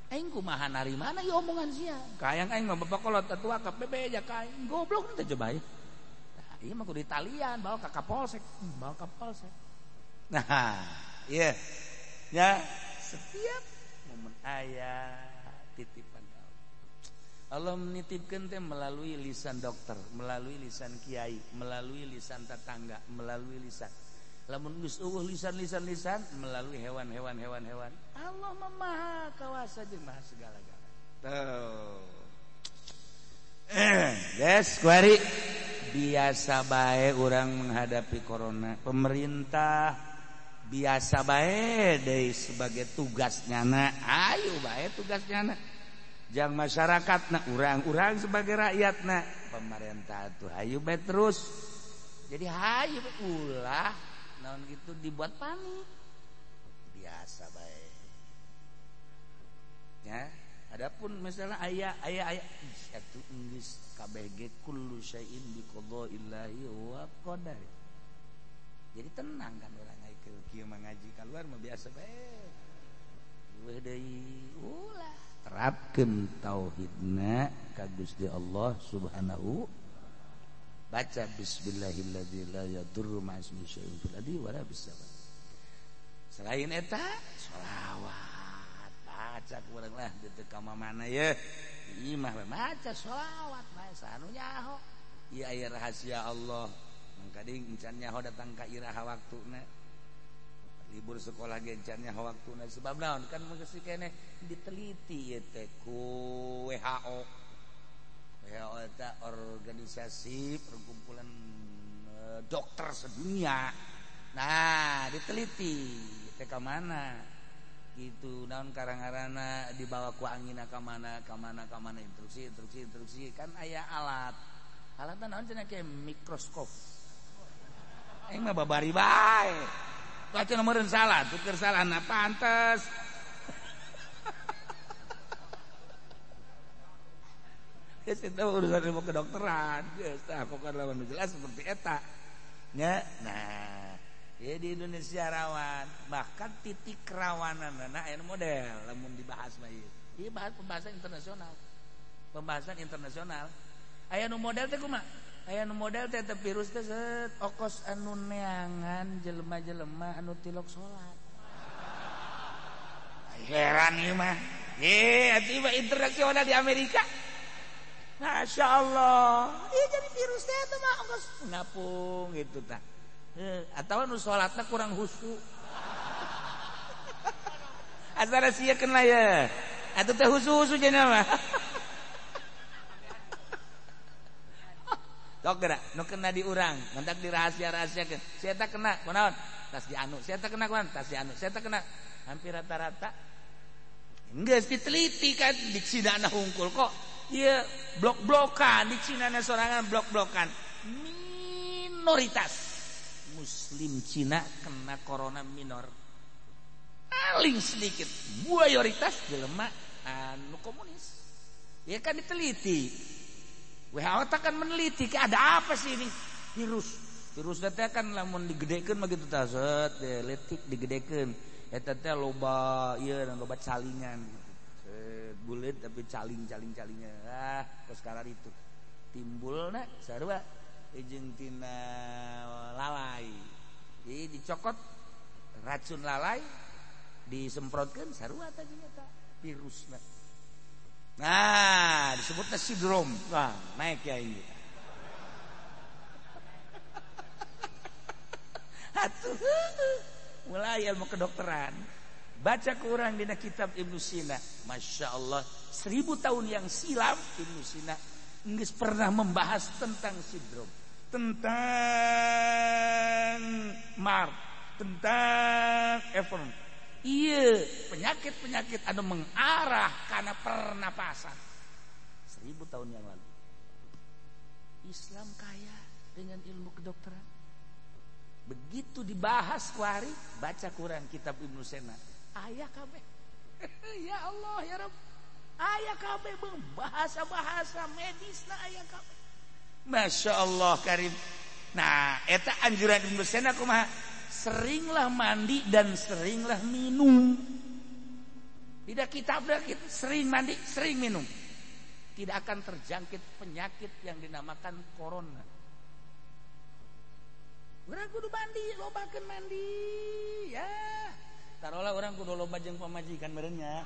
Aing kumaha narimana ieu omongan sia. Kayang aing mah bapak kolot atuh wakaf bebeja ka aing. Goblok teh coba ya. Nah, ieu mah kudu ditalian bawa ka Kapolsek, bawa ka Polsek. Nah, iya. Ya, setiap momen aya titipan Allah. Allah menitipkan teh melalui lisan dokter, melalui lisan kiai, melalui lisan tetangga, melalui lisan. Lamun geus eueuh lisan-lisan-lisan melalui hewan-hewan hewan-hewan. Allah Maha Kawasa jeung Maha segala-gala. Tuh. Guys, kuari biasa bae urang menghadapi corona. Pemerintah biasa bae deui sebagai tugas nyana. Ayo bae tugas nyana. Jang masyarakat na urang-urang sebagai rakyat na pemerintah tuh hayu bae terus. Jadi hayu bae ulah naon gitu dibuat panik. Biasa bae. Ya, adapun misalnya aya aya aya atuh geus kabeh ge kullu syai'in bi qada'illahi wa qadari. Jadi tenang kan urang ai kieu mah ngaji kaluar mah biasa bae. Eueuh deui ulah terapkeun tauhidna ka Gusti Allah Subhanahu. Baca bismillahilladzi la yadurru ma'ismihi syai'un fil ardi wala fis sama. Selain eta sholawat baca kurang lah deuk ka mana ye. Ieu mah baca sholawat bae sanu nyaho. Ieu aya rahasia Allah. Mangkading encan nyaho datang ka iraha waktuna. Libur sekolah ge encan nyaho waktuna sebab naon kan geus keneh diteliti ieu teh ku WHO. WHO eta organisasi perkumpulan dokter sedunia. Nah, diteliti teh ka mana gitu naon karang-karana dibawa ku angina ka mana ka mana ka mana instruksi instruksi instruksi kan aya alat. Alatna naon cenah ke mikroskop. Aing mah babari bae. Baca nomoreun salah, tuker salah na pantes. Geus eta urusan ilmu kedokteran. Geus tah pokona lamun jelas seperti eta. Nya, nah, ya di Indonesia rawan, bahkan titik kerawananna aya model lamun dibahas mah ieu. Ieu bahas pembahasan internasional. Pembahasan internasional. Aya nu model teh kumaha? Aya nu model teh teh virus teh set okos anu neangan jelema-jelema anu tilok salat. Heran ieu mah. Atuh mah internasional di Amerika. Masya Allah. Iya jadi virus teh eta mah ongkos ngapung gitu tah. Atawa nu salatna kurang khusyuk. Asa rahasiakeun lah ya. Atuh teh husu-husu cenah mah. Tok geura nu kena di urang, mentak dirahasia-rahasiakeun. Si eta kena kunaon? Tas di anu. Si eta kena kunaon? Tas di anu. Si eta kena. Hampir rata-rata geus diteliti kan di Cina na hungkul kok. Ieu blok-blokan di Cina na sorangan blok-blokan. Minoritas Muslim Cina kena corona minor. Paling sedikit, mayoritas jelema anu komunis. Ya kan diteliti. WHO kan meneliti, ada apa sih ini virus? Virus teh kan lamun digedekeun mah kitu tah, set letik digedekeun. Eta teh loba ieu loba calingan. Set bulet tapi caling-caling-calingnya. Ah, kos karar itu. Timbulna sarua jeung tina lalai. Jadi dicokot racun lalai disemprotkeun sarua tah jeung eta virusna. Nah, disebutnya sindrom. Wah, naik ya ini. Atuh, mulai ilmu kedokteran. Baca kurang dina kitab Ibnu Sina. Masya Allah, 1000 tahun yang silam Ibnu Sina geus pernah membahas tentang sindrom, tentang MAR, tentang Evern. Iya, penyakit-penyakit anu mengarah karena pernapasan. 1000 tahun yang lalu. Islam kaya dengan ilmu kedokteran. Begitu dibahas kuari, baca kurang kitab Ibnu Sina. Aya kabeh. Ya Allah ya Rabb. Aya kabeh bahasa-bahasa medisna aya kabeh. Masya Allah karim. Nah, eta anjuran Ibnu Sina kumaha? Seringlah mandi dan seringlah minum. Tidak kitab kita sering mandi, sering minum. Tidak akan terjangkit penyakit yang dinamakan corona. Urang kudu mandi, lobakeun mandi ya. Tarolah urang kudu loba jeung pamajikan meureun nya.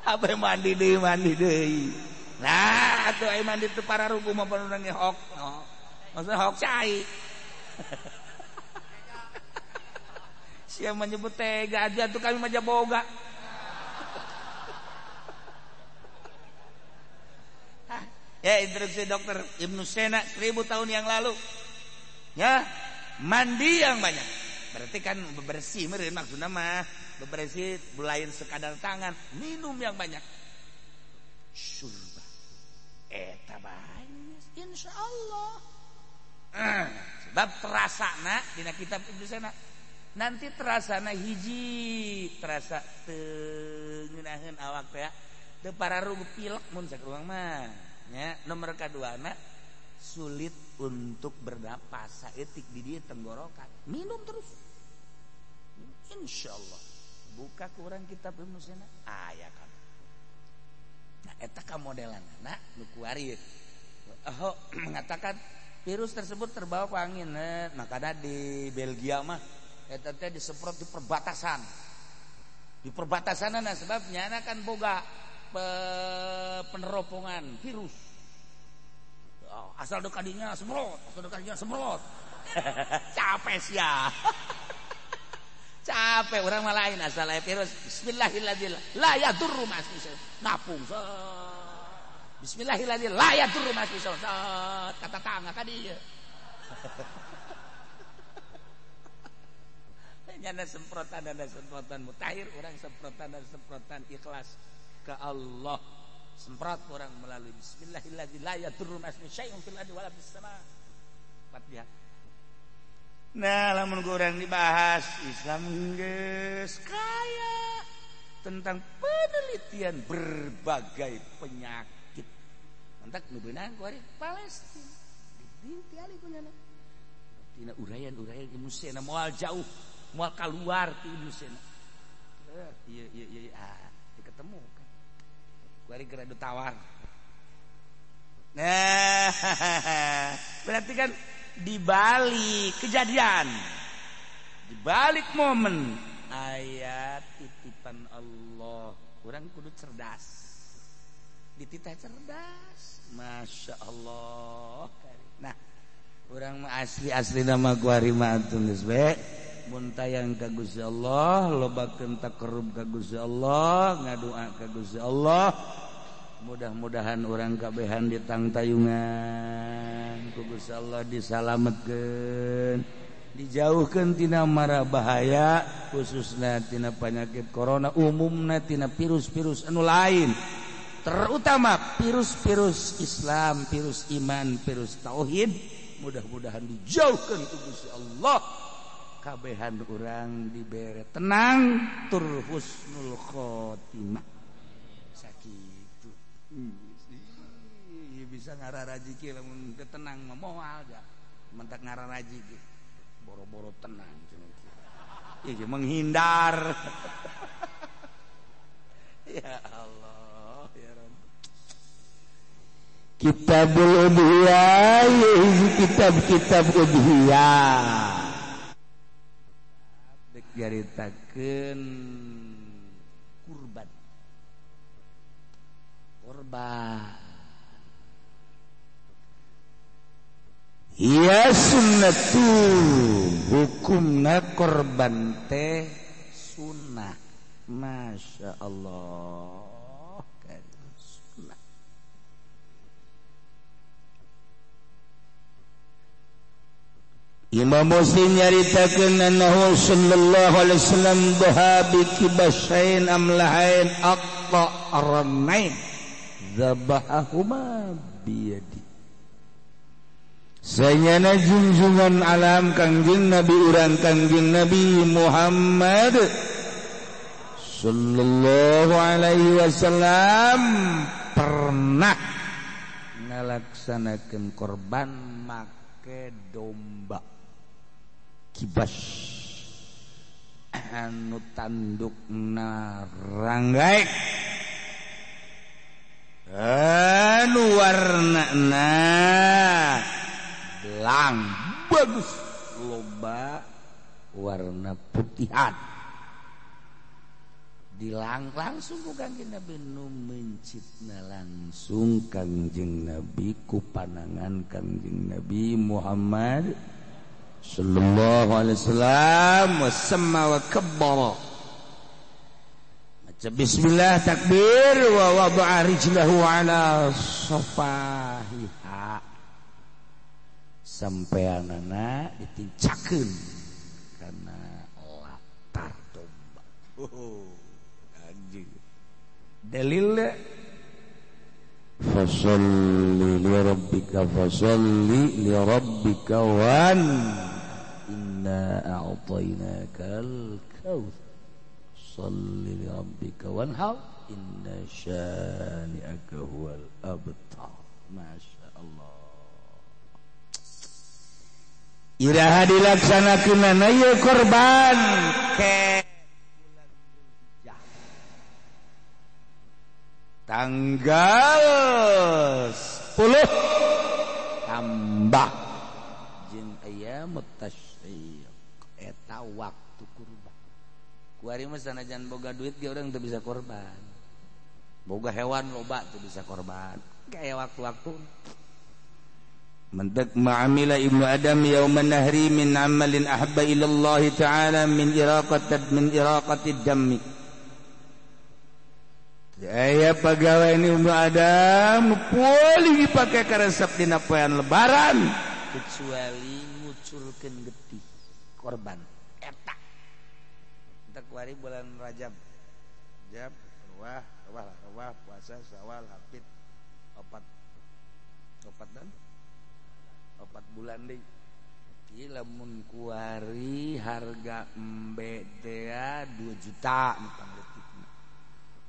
Abe mandi deui, mandi deui. Nah, atuh aya mandi teu pararuguh mah urang ge hok. Oh. Maksudnya hok cai. Sia menyebut tega aja tuh kami mah boga. Ya instruksi dokter Ibnu Sina 1000 tahun yang lalu. Ya, mandi yang banyak. Berarti kan bebersih meureun maksudna mah, bebersih lain sekadar tangan, minum yang banyak. Syurba. Eta bae insyaallah. Sebab terasana dina kitab Ibnu Sina nanti terasana hiji terasa teu ngeunaheun awak teh teu pararuguh pilek mun cek urang mah nya. Nomor kaduana sulit untuk bernapas saeutik di dieu tenggorokan, minum terus insyaallah. Buka kurang kitab Ibnu Sina aya kan. Nah eta ka modelanna nu kuari oh mengatakan virus tersebut terbawa ke angin. Makanya di Belgia mah eta teh disemprot di perbatasan. Di perbatasan nah sebabnya kan boga peneropongan virus. Oh, asal dekadinya semprot, asal dekadinya semprot. Capek sia. Capek orang mah lain asal aya virus. Bismillahirrahmanirrahim. La yadurru ma'asmi. Napung. Bismillahirrahmanirrahim. La yadurru ma'asmi. Kata tangga ka dieu. Nyana semprotan dan semprotan mutahir orang semprotan dan semprotan ikhlas ke Allah. Semprot orang melalui bismillahirrahmanirrahim. La yadurru ma'asmi syai'un fil ardi wala fis sama. Fatihah. Nah, lamun kurang dibahas Islam geus kaya tentang penelitian berbagai penyakit. Mantak nu beunang ku ari Palestina. Ditingali ku nyana. Tina uraian-uraian Ibnu Sina moal jauh, moal keluar ti Ibnu Sina. Iya iya iya ah, diketemu kan. Ku ari geura tawar. Nah, berarti kan di balik kejadian, di balik momen ayat titipan Allah, kurang kudu cerdas, dititah cerdas, masya Allah. Nah, orang mah asli asli nama gua mah geus we Mun tayang ka Gusti Allah, lobakeun takarrub ka Gusti Allah, ngadua ka Gusti Allah. Mudah-mudahan urang kabehan ditangtayungan ku Gusti Allah, disalametkeun, dijauhkeun tina mara bahaya, khususna tina penyakit corona, umumna tina virus-virus anu lain, terutama virus-virus Islam, virus iman, virus tauhid. Mudah-mudahan dijauhkan ku Gusti Allah. Kabehan urang dibere tenang tur husnul khotimah. Sakitu. Bisa ngararaji ki lamun teu tenang mah moal ja. Mentak ngararaji ki. Boro-boro tenang cenah. Ieu menghindar. Ya Allah, ya Rabb. Kitabul Udhiyah, kitab-kitab udhiyah. Dek nyaritakeun kurban. Korban. Ya sunnatu, hukumna korban teh sunnah. Masya Allah. Imam Muslim nyaritakeun annahu sallallahu alaihi wasallam dhaha bi kibashain amlahain aqtarnain dzabahahuma biyadi. Sanyana junjungan alam Kangjeng Nabi urang Kangjeng Nabi Muhammad sallallahu alaihi wasallam pernah ngalaksanakeun korban make domba kibas anu tandukna ranggaek, anu warnana belang bagus, loba warna putihan. Dilang langsung ku Kangjeng Nabi nu mencitna langsung Kangjeng Nabi ku panangan Kangjeng Nabi Muhammad sallallahu alaihi wasallam wa samma wa kabbara. Maca bismillah takbir wa wada'a rijlahu ala safahiha. Sampeanana ditincakeun kana latar domba. Oh, anjing. Dalil fasalli li rabbika fasalli li rabbika wan inna a'tainakal kautsar salli li rabbika wanhar inna syani'aka huwal abtar. Masya Allah. Iraha dilaksanakeun ieu korban ke tanggal 10 tambah jeung ayyamut tasyriq eta waktu kurban. Kuari mah sanajan boga duit ge urang teu bisa korban. Boga hewan loba teu bisa korban. Kayak waktu-waktu mentek ma'amila ibnu Adam yauman nahri min amalin ahabba ila Allah ta'ala min iraqatid dammi. Aya pegawai ini Ibnu Adam paling dipakai karesep dina poean lebaran kecuali ngucurkeun getih korban eta. Entek kuari bulan Rajab. Rajab, Ruwah, Ruwah, Ruwah, puasa, Syawal, Hafid, opat dan 4 bulan deui. Ieu lamun kuari harga embe teh 2 juta nu.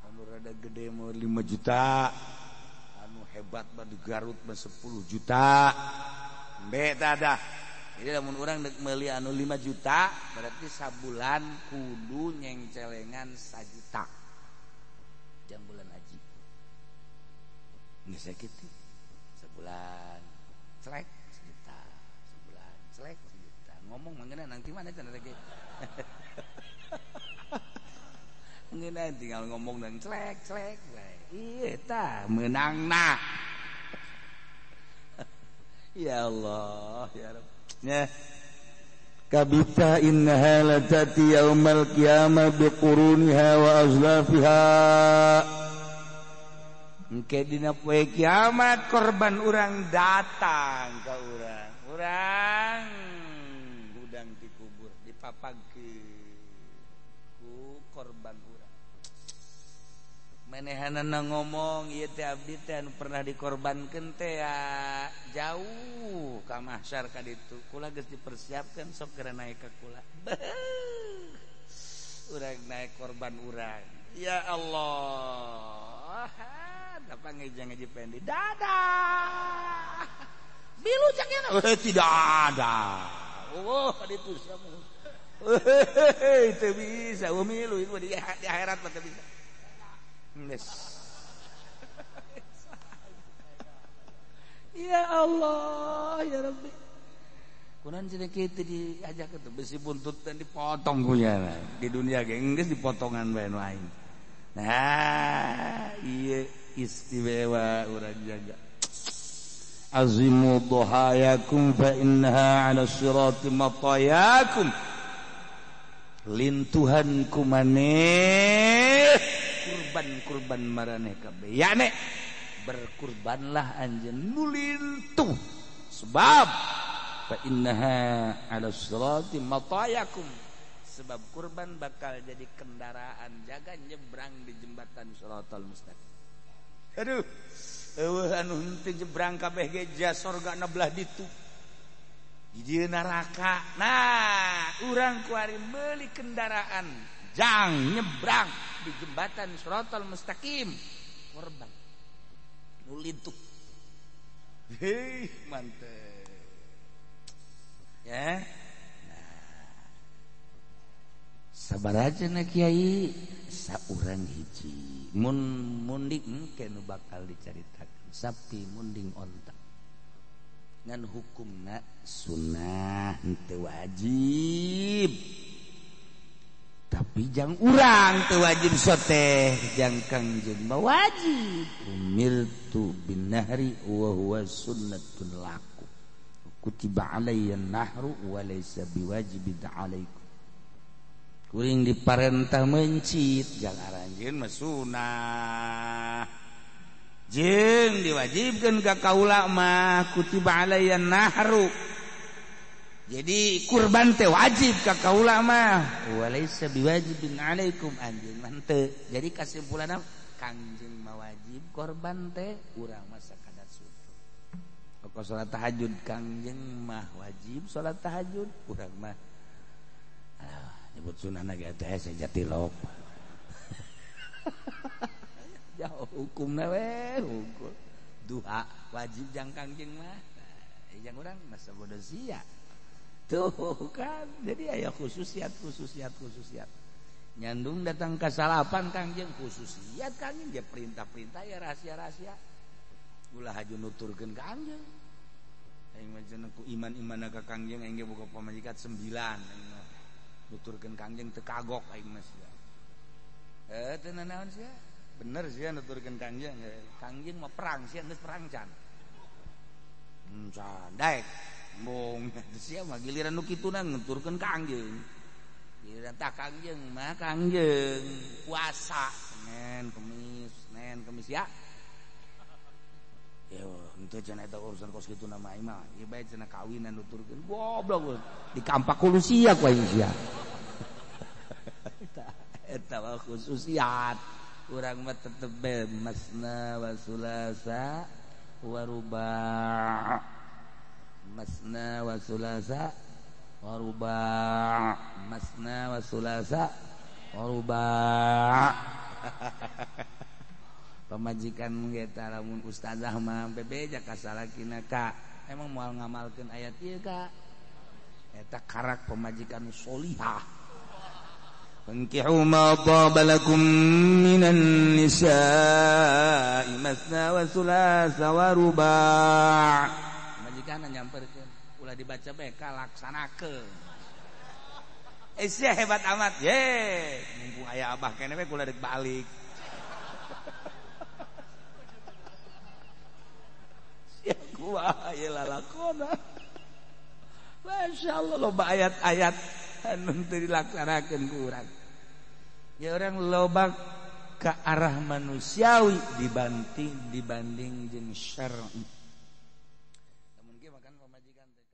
Anu rada gede mau 5 juta, anu hebat mah di Garut mah 10 juta. Embe tah dah. Jadi lamun urang deuk meuli anu 5 juta, berarti sabulan kudu nyengcelengan 1 juta. Jam bulan haji. Geus sakitu. Sabulan celek 1 juta, sabulan celek 1 juta. Ngomong manggeuna nanti mana cenah teh. Ngeunah tinggal ngomong dan celek celek. Iya tah meunangna. Ya Allah ya Rabb. Ya. Kabita innaha latati yaumal qiyamah biquruniha wa azlafiha. Engke dina poe kiamat korban urang datang ka urang. Urang hudang dikubur dipapagkeun ku korban urang. Manehanana ngomong ieu teh abdi teh anu pernah dikorbankeun teh ya jauh ka mahsyar ka ditu. Kula geus dipersiapkeun sok geura naik ka kula. Urang naik korban urang. Ya Allah. Apa ngejang ngaji pendi dadah bilu caknya tidak ada. Oh itu siapa itu bisa milu itu di akhirat mah bisa. Yes. Ya Allah ya Rabbi. Kunan cenah kitu diajak itu besi buntut dan dipotong punya di dunia ge geus dipotongan bae nu aing. Nah, iya istimewa urang jaga. Azimu dhahayakum fa innaha 'ala sirati matayakum. Lintuhan kumaneh kurban-kurban maraneh kabeh. Yane berkurbanlah anjeun nu lintuh sebab fa innaha 'ala sirati matayakum. Sebab kurban bakal jadi kendaraan jaga nyebrang di jembatan Shiratal Mustaqim. Aduh, eueuh anu henteu nyebrang kabeh ge sorga na belah ditu. Di dieu neraka. Nah, urang kuari meuli kendaraan jang nyebrang di jembatan Shiratal Mustaqim. Korban nu lintuh. Hei, mantep. Ya. Sabar aja na kiai saurang hiji mun munding engke nu bakal dicaritakeun sapi munding onta ngan hukumna sunnah henteu wajib tapi jang urang teu wajib soteh jang kangjeng mah wajib umirtu bin nahri wa huwa sunnatun lakum kutiba alayya nahru wa laysa biwajibin alaikum. Kuring diparentah mencit jang aranjeun mah sunah jeung diwajibkeun ka kaula mah kutiba alayya nahru. Jadi kurban teh wajib ka kaula mah walaysa biwajibin alaikum anjeun mah henteu. Jadi kasimpulanna kangjeng mah wajib korban teh urang mah sakadar sunnah. Pokok salat tahajud kangjeng mah wajib salat tahajud urang mah nyebut sunah ge teh sejatilok. Jauh hukumna we hukum. Duha wajib jang kangjeng mah. Jang urang masa bodoh sia. Tuh kan jadi aya khususiat khususiat khususiat. Nyandung datang ka salapan kangjeng khususiat kangjeng dia perintah-perintah ya rahasia-rahasia. Ulah haju nuturkeun ka anjeun. Aing mah cenah ku iman-imanna ka kangjeng aing ge boga pamajikan 9 aing mah. Nuturkeun kangjeng teu kagok aing mah sia. Teu nanaon sia? Bener sia nuturkeun kangjeng. Kangjeng mah perang sia geus perang can. Can daek. Embung sia mah giliran nu kituna nuturkeun kangjeng. Giliran tah kangjeng mah kangjeng puasa Senin Kemis ya. Yo, henteu cenah eta urusan kos kitu nama aing mah. Ieu bae cenah kawinan nuturkeun. Goblok dikampak ku sia ku aing sia. Eta mah khususiat. Urang mah tetep be masna wa sulasa wa ruba'. Masna wa sulasa wa ruba'. Masna wa sulasa wa ruba'. Pamajikan ge tah lamun ustazah mah bebeja ka salakina ka emang moal ngamalkeun ayat ieu ka eta karak pamajikan solihah. Fankihu ma dhaba lakum minan nisa'i masna wa thulatha wa ruba'. Majikanna nyamperkeun ulah dibaca bae ka laksanakeun. Sia hebat amat ye mumpung aya abah keneh we kula dek balik. Sia kumaha ye lalakona. Masya Allah loba ayat-ayat anu teu dilaksanakeun ku urang. Ya orang loba ke arah manusiawi dibanding dibanding jeung syar'i. Lamun ge makan pamajikan teh.